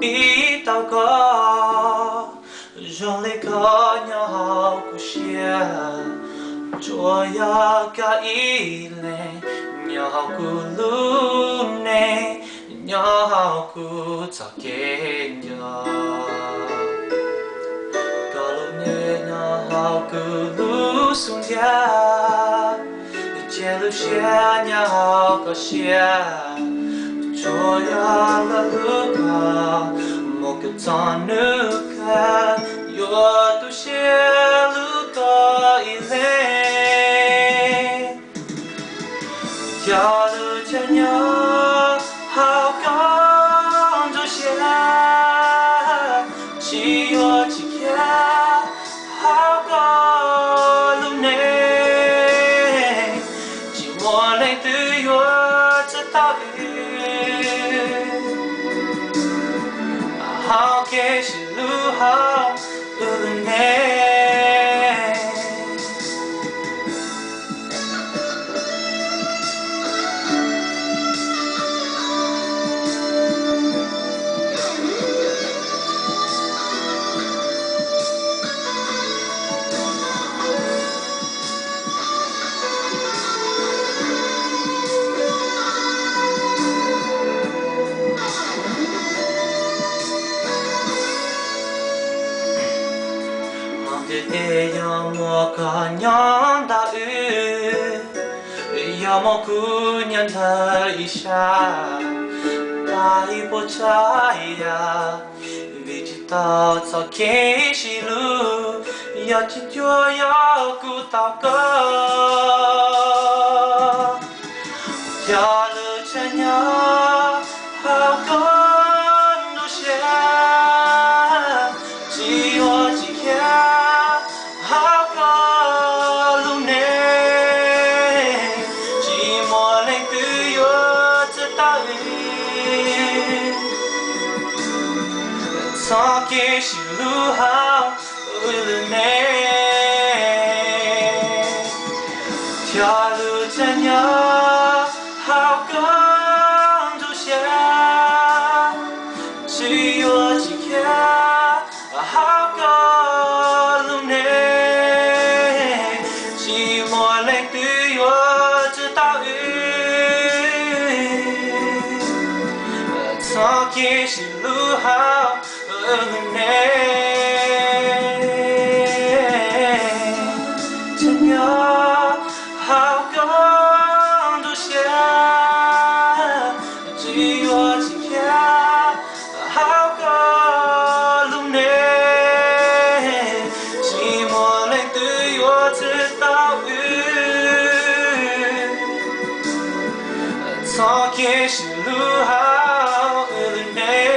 Ib tau koj zoo li koj nyob hauv kuv siab, tsuas yog koj ib leeg nyob hauv kuv lub neej, nyob hauv kuv txoj kev nco. Koj lub neej nyob hauv kuv lub xub ntiag, cia lub siab nyob hauv koj siab, tsuas yog lub koj mus kom txog hnub kawg, yuav tu siab hlub koj ib leeg. Cog lub caij nyob hauv koj nruab siab, tsis yuav tsis khiav hauv koj lub neej, tsis muaj leej twg yuav txhawb tau wb hauv kev sib hlub hauv wb lub neej. Hauv ntiaj teb yog muaj koj nyob ntawm wb, yog muaj kuv nyob ntawm ib sab, tag ib puas tsav yam, vim tsis tau txoj kev sib hlub, yog tsis cuag yog kuv tau koj. Cog lub caij nyob hauv koj nruab siab, tsis yuav tsis khiav hauv koj lub neej, tsis muaj leej twg yuav txhawb tau wb txoj kev sib hlub hauv wb lub neej. Cog lub caij nyob hauv koj nruab siab, tsis yuav tsis khiav hauv koj lub neej, tsis muaj leej twg yuav txhawb tau wb txoj kev sib hlub hauv wb lub neej. Caij nyob hauv koj nruab siab, tsis yuav tsis khiav hauv koj lub neej, tsis muaj leej twg yuav txhawb tau wb txoj kev sib hlub hauv wb lub neej.